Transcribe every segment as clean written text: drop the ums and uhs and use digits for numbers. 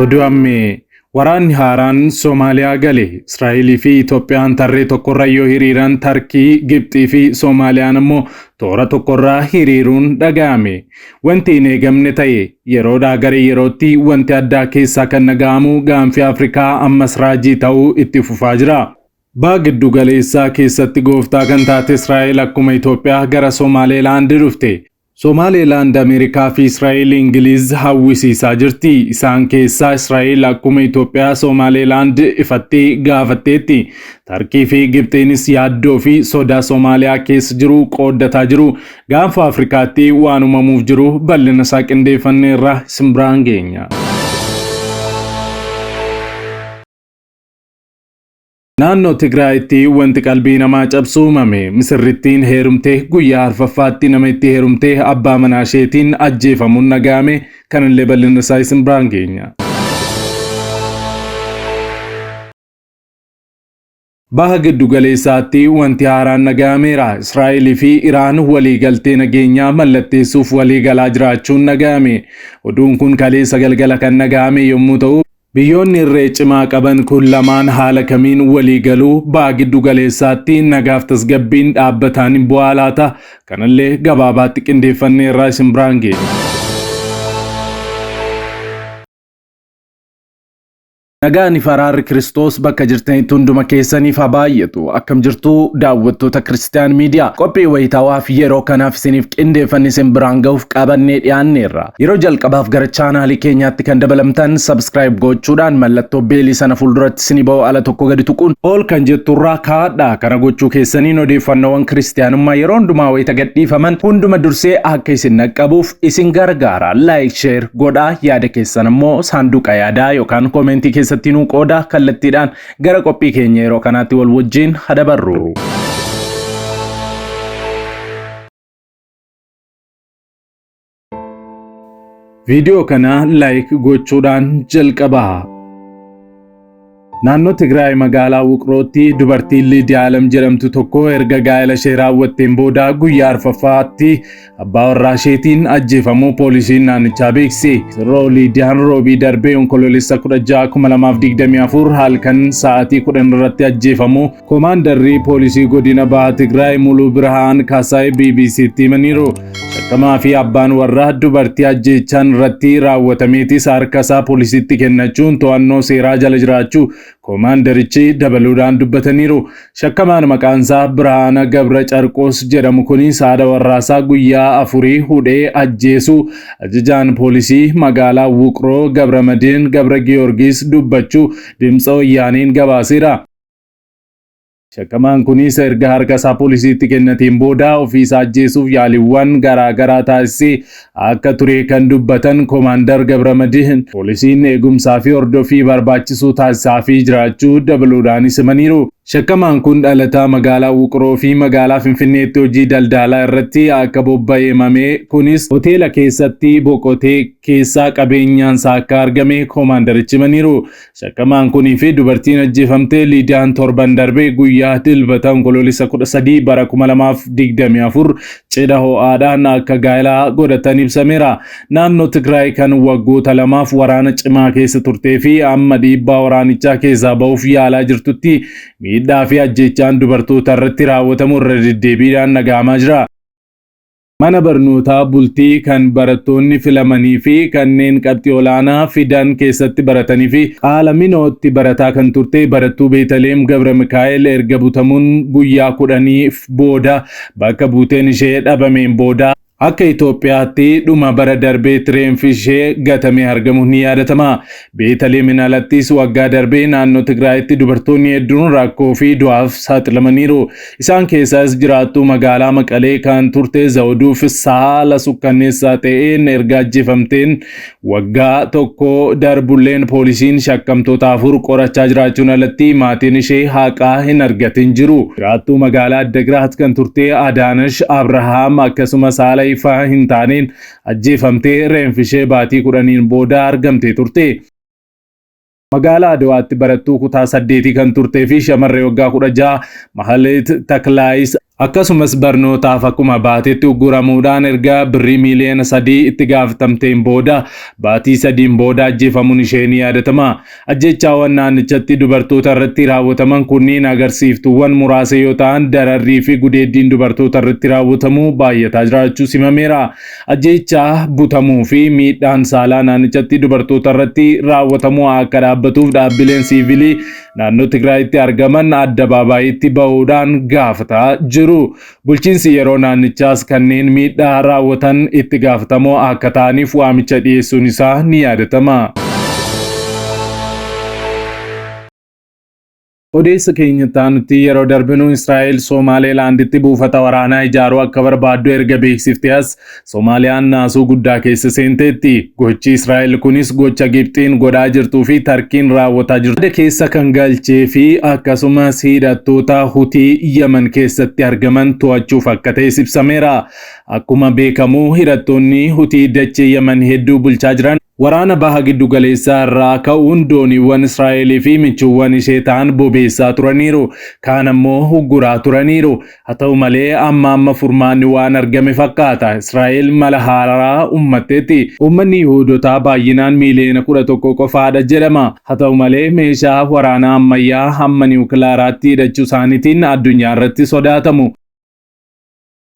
Oduu ammee Waraanni haaraan Somaaliyaa gale. Israa'elii fi Itoophiyaan tarree tokkorra yoo hiriiran Tarkii, Gibxii fi Somaaliyaan ammoo toora tokkorra hiriiruun dhaga'ame. Wanti hin eegamne ta'e yeroodhaa gara yerootti wanti addaa keessaa kan dhaga'amu gaanfi Afrikaa ammas raajii ta'uu itti fufaa jira. Baha Giddu Galeessaa keessatti gooftaa kan taate Israa'el akkuma Itoophiyaa gara Somaaleelaand dhufte. Somaaleelaand Ameerikaa fi Israa'el Ingiliiz hawwisiisaa jirti. Isaan keessaa Israa'el akkuma Itoophiyaa Somaaleelaand ifatti gaafatteetti. Tarkii fi Gibxiinis yaaddoo fi sodaa Somaaliyaa keessa jiru qooddataa jiru. Gaanfa Afrikaatti waan uumamuuf jiru bal'ina isaa qindeeffanneerra isin biraan geenya. Naannoo Tigraayitti wanti qalbii namaa cabsu uumame. Misirrittiin heerumtee guyyaa arfaffaatti nama itti heerumtee abbaa manaa isheetiin ajjeefamuun dhaga'ame. Kanallee bal'ina isaa isin biraan geenya. Baha giddu galeessaatti wanti haaraan dhaga'ameera. Israa'elii fi Iraan waliigaltee nageenyaa mallatteessuuf waliigalaa jiraachuun dhaga'ame. Oduun kun kaleessa galgala kan dhaga'ame yommuu ta'u, Biyyoonni irree cimaa qaban kun lamaan haala kamiin walii galuu baha giddu galeessaatti nagaaf tasgabbiin dhaabbataan hin bu'aa laata? Kanallee gabaabaatti qindeeffanneerraa isin biraan geenya. Nagaan fi araarri Kiristoos bakka jirtanitti hunduma keessaniif haa baay'atu. Akkam jirtu daawwattoota Kiristiyaan Miidiyaa. Qophii wayitaawaa fi yeroo kanaaf isiniif qindeeffanne isin biraan gahuuf qabannee dhiyaanneerra. Yeroo jalqabaaf gara chaanaalii keenyaatti kan dabalamtan subscribe gochuudhaan mallattoo beelii sana fuulduratti isinii ba'u ala tokko gadi tuquun all kan jetturraa kaa'adha. Kana gochuu keessaniin odeeffannoowwan kiristiyaanummaa yeroo hundumaa wayita gadhiifaman hunduma dursee akka isin dhaqqabuuf isin gargaara. Like, share godhaa yaada keessan immoo saanduqa yaadaa yookaan koomentii keessatti nuu qooda kallattiidhaan gara qophii keenya yeroo kanaatti wal wajjin hadabarru. Viidiyoo kana like gochuudhaan jalqabaa. Naannoo Tigraay magaalaa Wuqrootti dubartiin Liidiyaa Alam jedhamtu tokko erga gaa'ela ishee raawwatteen booda guyyaa arfaffaatti abbaa warraa isheetiin ajjeefamuu poolisiin naannichaa beeksise. Sirroo Liidiyaan roobii darbee onkoloolessa 16,2024 halkan sa'aatii 10 irratti ajjeefamuu Komaandarri poolisii godina Baha Tigraay Muluu Birhaan Kaasaay BBCtti himaniiru. Shakkamaa fi abbaan warraa dubartii ajjeechaan irratti raawwatameetis harka isaa poolisiitti kennachuun to'annoo seeraa jala jiraachuu komaandarichi dabaluudhaan dubbataniiru. Shakkamaan maqaan isaa Birhaana Gabra Carqoos jedhamu kunis haadha warraasaa guyyaa afurii hudhee ajjeesuu ajajaan poolisii magaalaa Wuqroo Gabramadeen Gabra Giyoorgis dubbachuu Dimtsa Wayyaaneen gabaaseera. Shakkamaan kunis erga harka isaa poolisiitti kennateen booda ofii isaa ajjeesuuf yaaliiwwan garaa garaa taasisee akka ture kan dubbatan Koomaandar Gabramadihin poolisiin eegumsaa fi hordoffii barbaachisuu taasisaafii jiraachuu dabaluudhaanis himaniiru. Shakkamaan kun dhalataa magaalaa Wuqroo fi magaalaa Finfinneetti hojii daldaalaa irratti akka bobba'e himame kunis hoteela keessatti boqotee keessaa qabeenyaansaa akka argame koomaandarichi himaniiru. Shakkamaan kunii fi dubartiin ajjeefamte Liidiyaan torban darbe guyyaa Dilbata Onkoloolessa 13 bara 2024 cidha ho'aadhaan akka gaa'ela godhatan ibsameera. Naannoo Tigraay kan waggoota lamaaf waraana cimaa keessa turtee fi amma dhiibbaa waraanichaa keessaa ba'uuf yaalaa jirtutti miidhaa fi ajjeechaan dubartoota irratti raawwatamu irra deddeebiidhaan dhaga'amaa jira. Mana barnootaa bultii kan barattoonni filamanii fi kanneen qabxii olaanaa fidan keessatti baratanii fi Qaalaminootti barataa kan turte barattuu Beetaleem Gabra Mikaa'el erga butamuun guyyaa kudhaniif booda bakka buuteen ishee dhabameen booda akka Itoophiyaatti dhuma bara darbee reenfi ishee gatamee argamuun ni yaadatama. Beetaleemin alattis waggaa darbee naannoo Tigraayitti dubartoonni hedduun rakkoo fi du'aaf saaxilamaniiru. Isaan keessaas jiraattuu magaalaa Maqalee kan turte Zawuduu Fissaa haala sukkanneessaa ta'een erga ajjeefamteen waggaa tokko darbulleen poolisiin shakkamtoota afur qorachaa jiraachuun alatti maatiin ishee haqaa hin argatin jiru. Jiraattuu magaalaa Addagiraat kan turte Adaanash Abrahaam akkasumas haala ifaa hin taaneen ajjeefamtee reenfi ishee baatii kudhaniin booda argamtee turte. Magaalaa Adawaatti barattuu kutaa saddeetii kan turtee fi shamarree waggaa 16 Mahaleet Taklaayis Akkasumas barnootaaf akkuma baatetti ugguramuudhaan erga birrii miiliyoona 3 itti gaafatamteen booda baatii 3n booda ajjeefamuun ishee ni yaadatama. Ajjeechaawwan naannichatti dubartoota irratti raawwataman kunniin agarsiiftuuwwan muraasa yoo ta'an dararrii fi gudeeddiin dubartoota irratti raawwatamu baay'ataa jiraachuus himameera. Ajjeechaa, butamuu fi miidhaan saalaa naannichatti dubartoota irratti raawwatamu akka dhaabbatuuf dhaabbileen siivilii naannoo Tigraayitti argaman addabaabaayitti bahuudhaan gaafataa jiru. Bulchiinsi yeroo naannichaas kanneen miidhaa raawwatan itti gaafatamoo akka ta'aniif waamicha dhiyeessuun isaa ni yaadatama. Odeessa keenya itti aanutti yeroo darbinu Israa'el Somaaleelaanditti buufata waraanaa ijaaruu akka barbaaddu erga beeksiftee as Somaaliyaan naasuu guddaa keessa seenteetti. Gochi Israa'el kunis gocha Gibxiin godhaa jirtuu fi Tarkiin raawwataa jirtu keessa kan galchee fi akkasumas hidhattoota Hutii Yemen keessatti argaman to'achuuf akka ta'es ibsameera. Akkuma beekamu hidhattoonni Hutii dachee Yemen hedduu bulchaa jiran Waraana Baha Giddu Galeessaa irraa ka'uun dooniiwwan Israa'elii fi michuuwwan ishee ta'an bobeessaa turaniiru. Kaan ammoo hugguraa turaniiru. Haa ta'u malee amma amma furmaanni waan argame fakkaata. Israa'el mala haaraa uummatteetti. Uummanni Yihuudotaa baay'inaan miiliyoona 11 qofaadha jedhama. Haa ta'u malee meeshaa waraanaa ammayyaa hamma niwukilaaraatti hidhachuu isaaniitiin addunyaa irratti sodaatamu.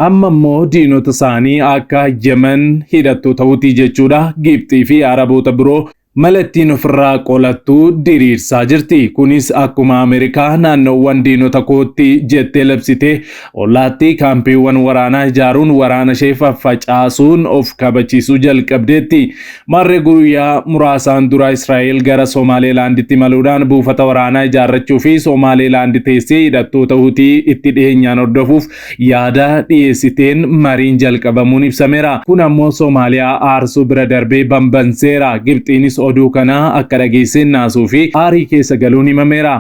Amma immoo diinota isaanii akka Yemen hidhattoota Hutii jechuudha Gibxii fi Araboota biroo mala ittiin ofirraa qolattu diriirsaa jirti. Kunis akkuma Ameerikaa naannoowwan diinota kootti jettee labsitee ollaatti kaampiiwwan waraanaa ijaaruun waraana ishee faffacaasuun of kabachiisuu jalqabdeetti. Maarree guyyaa muraasaan dura Israa'el gara Somaaleelaanditti imaluudhaan buufata waraanaa ijaarrachuu fi Somaaleelaand teessee hidhattoota Hutii itti dhiyeenyaan hordofuuf yaada dhiyeessiteen mariin jalqabamuun ibsameera. Kun ammoo Somaaliyaa aarsuu bira darbee banbanseera. Gibxiinis oduu kana akka dhageesseen naasuu fi aarii keessa galuun himameera.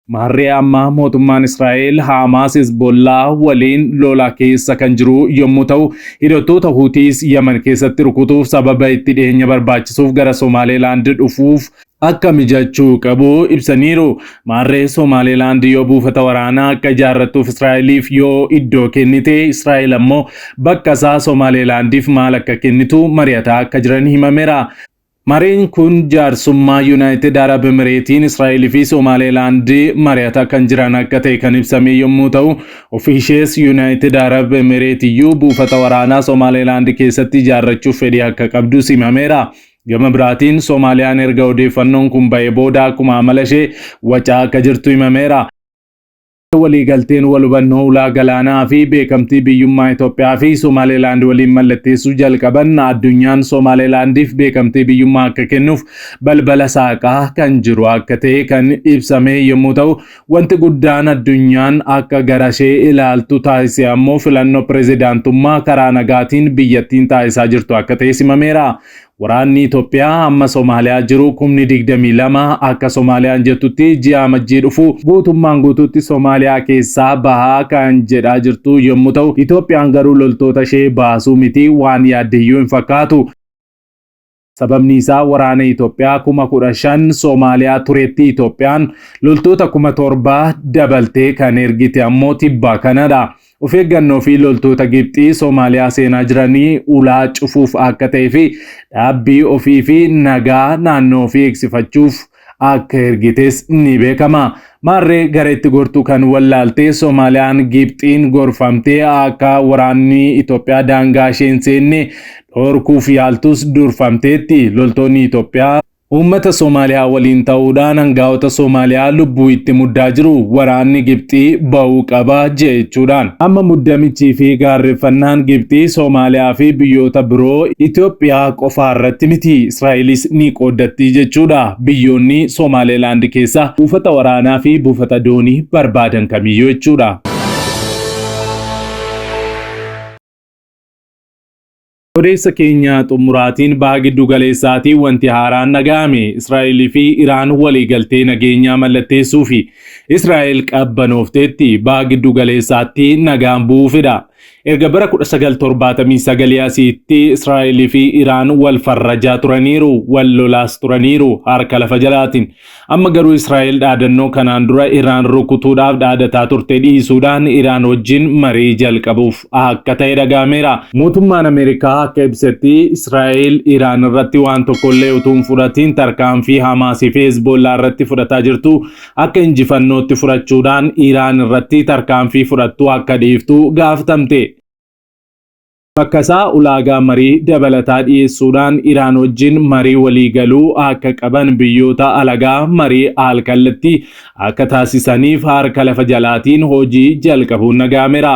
Maarree amma mootummaan Israa'el Haamaas Hezbollaa waliin lola keessa kan jiru yommuu ta'u, hidhattoota Huutiis Yaman keessatti rukutuuf sababa itti dhiyeenya barbaachisuuf gara Somaaleelaand dhufuuf akka mijachuu qabu ibsaniiru. Maarree Somaaleelaand yoo buufata waraanaa akka ijaarrattuuf Israa'eliif yoo iddoo kennite, Israa'el ammoo bakka isaa Somaaleelaandiif maal akka kennitu mari'ataa akka jiran himameera. Mariin kun jaarsummaa Yunaayitid Arab Emireetiin Israa'el fi Somaaleelaand mari'ataa kan jiran akka ta'e kan ibsame yommuu ta'u, ofiishees Yunaayitid Arab Emireet iyyuu buufata waraanaa Somaaleelaand keessatti ijaarrachuuf fedhii akka qabdus himameera. Gama biraatiin Somaaliyaan erga odeeffannoon kun ba'ee booda akkuma amala ishee wacaa akka jirtu himameera. Waliigalteen wal hubannoo ulaa galaanaa fi beekamtii biyyummaa Itoophiyaa fi Somaaleelaand waliin mallatteessuu jalqaban addunyaan Somaaleelaandiif beekamtii biyyummaa akka kennuuf balbala saaqaa kan jiru akka ta'e kan ibsame yommuu ta'u, wanti guddaan addunyaan akka garashee ilaaltu taasise ammoo filannoo pirezidaantummaa karaa nagaatiin biyyattiin taasisaa jirtu akka ta'e himameera. Waraanni Itoophiyaa amma Somaaliyaa jiru kumni 22 akka Somaaliyaan jettutti ji'a Amajjii dhufu guutummaan guutuutti Somaaliyaa keessaa bahaa kan jedhaa jirtu yommuu ta'u, Itoophiyaan garuu loltoota ishee baasuu miti waan yaaddeyyuu hin fakkaatu. Sababni isaa waraana Itoophiyaa 15,000 Somaaliyaa turetti Itoophiyaan loltoota 7,000 dabaltee kan ergite ammoo tibbaa kanadha. Of eeggannoo fi loltoota Gibxii Somaaliyaa seenaa jiranii ulaa cufuuf akka ta'ee fi dhaabbii ofii fi nagaa naannoo ofii eegsifachuuf akka ergites ni beekama. Maarree gara itti gortu kan wallaalte Somaaliyaan Gibxiin gorfamtee akka waraanni Itoophiyaa daangaa ishee hin seenne dhorkuuf yaaltus durfamteetti. Loltoonni Itoophiyaa Uummata Somaaliyaa waliin ta'uudhaan angaa'ota Somaaliyaa lubbuu itti muddaa jiru waraanni Gibxii ba'uu qaba jechuudhaan. Amma muddamichii fi gaarreffannaan Gibxii Somaaliyaa fi biyyoota biroo Itoophiyaa qofaa irratti miti Israa'elis ni qooddatti jechuudha. Biyyoonni Somaaleelaand keessa buufata waraanaa fi buufata doonii barbaadan kamiyyuu jechuudha. Odeessa keenya xumuraatiin baha giddu galeessaatiin wanti haaraan dhaga'ame Israa'elii fi Iraan waliigaltee nageenyaa mallatteessuu fi Israa'el qabbanoofteetti baha giddu galeessaatti nagaan bu'uufidha. Erga bara 1979 asiitti Israa'elii fi Iraan wal farrajaa turaniiru, wal lolaas turaniiru harka lafa jalaatiin. Amma garuu Israa'el dhaadannoo kanaan dura Iraan rukutuudhaaf dhaadataa turte dhiisuudhaan Iraan wajjin marii jalqabuuf akka ta'e dhaga'ameera. Mootummaan Ameerikaa akka ibsetti Israa'el Iraan irratti waan tokkollee utuu hin fudhatiin tarkaanfii Hamaasii fi Hezbollaa irratti fudhataa jirtu akka injifannootti fudhachuudhaan Iraan irratti tarkaanfii fudhattu akka dhiiftu gaafatamte. Bakka isaa ulaagaa marii dabalataa dhiyeessuudhaan Iraan wajjin marii waliigaluu akka qaban biyyoota alagaa marii al-kallattii akka taasisaniif harka lafa jalaatiin hojii jalqabuun dhaga'ameera.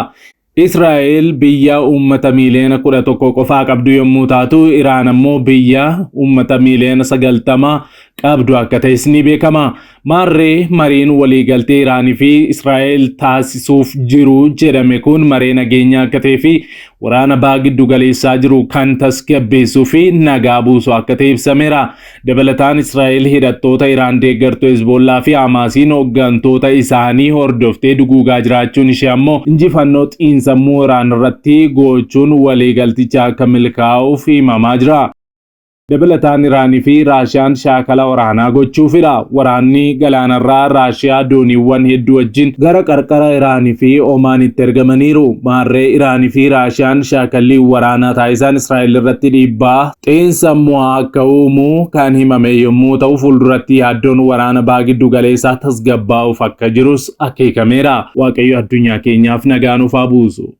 Israa'el biyya uummata miiliyoona 11 qofaa qabdu yommuu taatu, Iraan ammoo biyya uummata miiliyoona 90 qabdu akka ta'es ni beekama. Maarree mariin waliigaltee Iraanii fi Israa'el taasisuuf jiru jedhame kun maree nageenyaa akka ta'ee fi waraana baha giddu galeessaa jiru kan tasgabbeessuu fi nagaa buusu akka ta'e ibsameera. Dabalataan Israa'el hidhattoota Iraan deeggartu Hezbollaa fi Hamaasiin hooggantoota isaanii hordoftee duguugaa jiraachuun ishee ammoo injifannoo xiinsammuu Iraan irratti gochuun waliigalticha akka milkaa'uuf himamaa jira. Dabalataan Iraanii fi Raashiyaan shaakala waraanaa gochuufidha. Waraanni galaanarraa Raashiyaa dooniiwwan hedduu wajjin gara qarqara Iraanii fi Omaanitti ergamaniiru. Maarree Iraanii fi Raashiyaan shaakallii waraanaa taasisan Israa'el irratti dhiibbaa xiinsammuu akka uumu kan himame yommuu ta'u fuulduratti yaaddoon waraana baha giddu galeessaa tasgabbaa'uuf akka jirus akeekameera. Waaqayyo addunyaa keenyaaf nagaa nuuf haa buusu.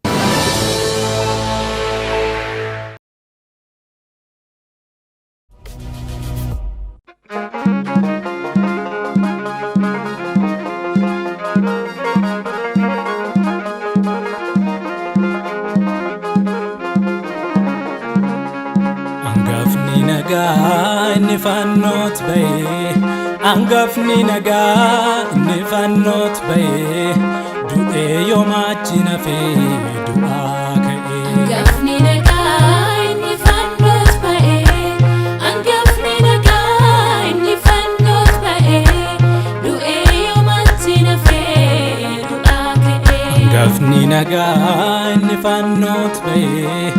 Angafni nagaa inni fannoot ba'ee, angafni nagaa inni fannoot ba'ee, du'ee yoomaachi nafee du'aa ka'ee. Angafni nagaa inni fannoot ba'ee, angafni nagaa inni fannoot ba'ee, du'ee yoomatti nafee du'aa ka'ee. Angafni nagaa inni fannoot ba'ee,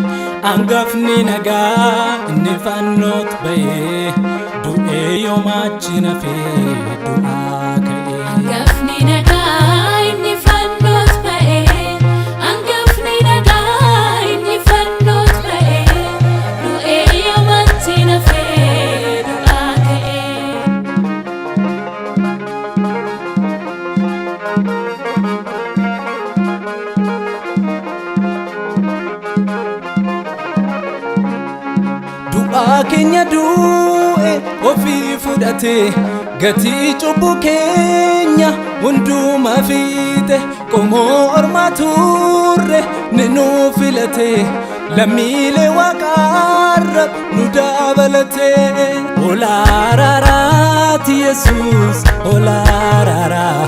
angafni nagaa inni fannoot ba'ee, du'ee yoomaachi nafee du'aa ka'ee. Angafni nagaa inni fannoot ba'ee, angafni nagaa inni fannoot ba'ee, du'ee yoomatti nafee du'aa ka'ee. Du'aa keenya du'e ofii fudhate gatii cubbuu keenya hundumaa fiite qomoo ormaa turre ni nu filate lammiilee waaqaarra nu dabalate. Olaaraaraati Yesuus olaaraaraa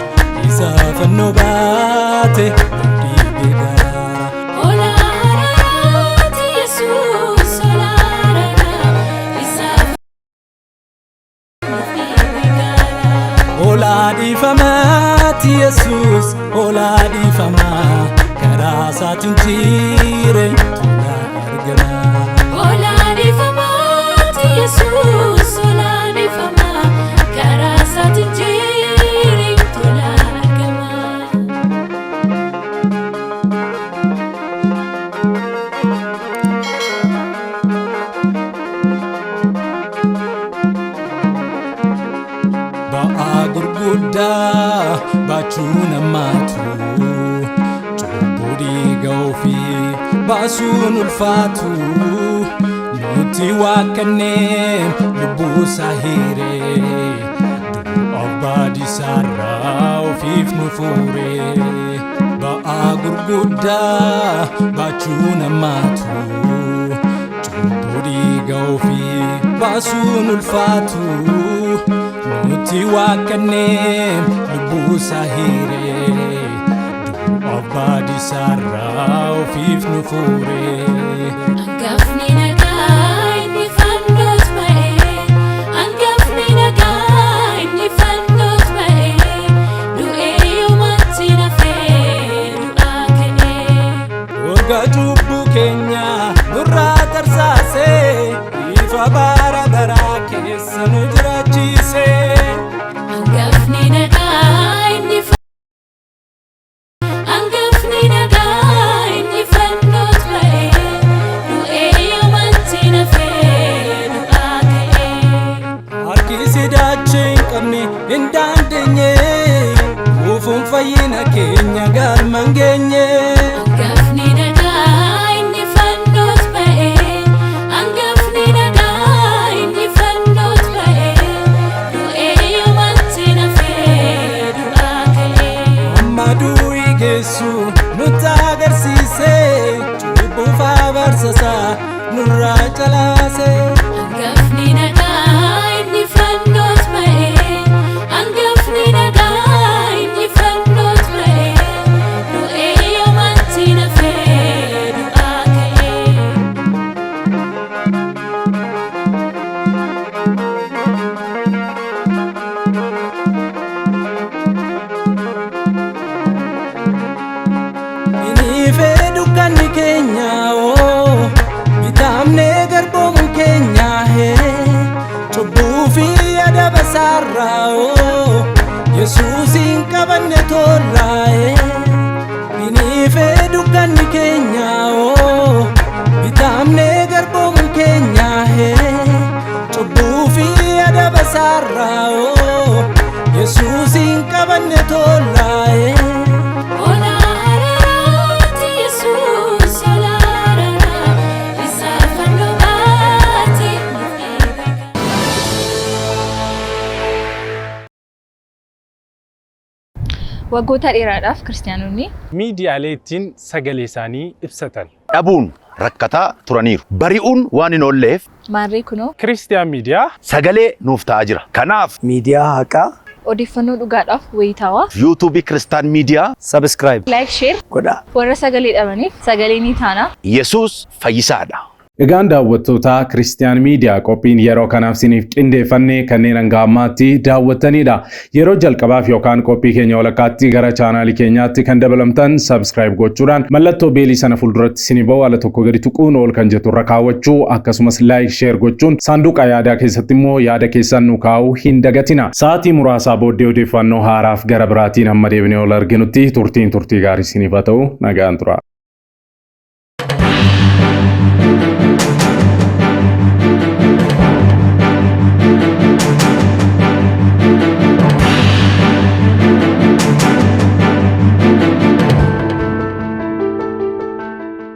isa fannoo baate nu dhiibee gaara. Olaaraati Yesuus olaaraara isaaf nuuf gaara. Olaa dhiifamaati Yesuus olaa dhiifamaa karaa isaatiin jireenya tola argama. Olaanifamaati Yesuus olaanifamaa karaa isaatiin jireenya tola argama. Ba'aa gurguddaa baachuu namaatu cubbuu dhiiga ofii baasuun ulfaatu nuti waaqannee lubbuu isaa hiiree du'a baadisaarraa ofiif nu fuure. Ba'aa gurguddaa baachuu namaatu cubbuu dhiiga ofii baasuun ulfaatu nuti waaqannee lubbuu isaa hiiree du'a baadisaarraa ofiif nu fuure. Angafni nagaa inni fannoot ba'ee, angafni nagaa inni fannoot ba'ee, du'ee yoomatti nafee du'aa ka'ee. Warga Dachee hin qabne hin dandeenye Kuufuun fayyina keenya galma hin geenye. Angafni nagaa inni fannoot ba'e, angafni nagaa inni fannoot ba'e, du'ee yoomatti nafee du'aa ka'e. Amma du'i geessu nutti agarsiise cubbuuf abaarsasaa nurraa calaase. Angafni nagaa inni fannoot ba'e, angafni nagaa inni fannoot ba'e, du'ee yoomatti nafee du'aa ka'e. Iniifee dukkanni keenya oo bitaamnee garboomu keenya hee cubbuu fi adaba isaarraa oo Yesuusiin qabanne tollaa hee Iniifee dukkanni keenya oo bitaamnee garboomu keenya hee cubbuu fi adaba isaarraa oo Yesuusiin qabanne tollaa hee. Ola araaraati Yesuus ola araaraa isa fannoo baate nuuf eegaa. Waggoota dheeraadhaaf kiristaanonni Miidiyaalee ittiin sagalee isaanii ibsatan. Dhabuun rakkataa turaniiru. Bari'uun waan hin oolleef maarree kunoo Kiristiyaan Miidiyaa sagalee nuuf ta'aa jira. Kanaaf Miidiyaa haqaa odeeffannoo dhugaadhaaf wayitaawaa yuutuubii Kiristaan Miidiyaa Subscribe like share godhaa. warra sagalee dhabaniif sagalee ni taana. Yesuus fayyisaadha. Egaan daawwattoota Kiristiyaan Miidiyaa qophiin yeroo kanaaf isiniif qindeeffanne kanneen hanga ammaatti daawwattanidha. Yeroo jalqabaaf yookaan qophii keenya walakkaatti gara chaanaalii keenyaatti kan dabalamtan subscribe gochuudhaan mallattoo beelii sana fuulduratti isinii ba'u ala tokko gadi tuquun ol kan jettu irra kaawwachuu akkasumas like share gochuun saanduqa yaadaa keessatti immoo yaada keessan nu kaa'uu hin dagatina. Sa'aatii muraasaa booddee odeeffannoo haaraaf gara biraatiin hamma deebinee ol arginutti turtiin turtii gaarii isiniif haa ta'u nagaan tura.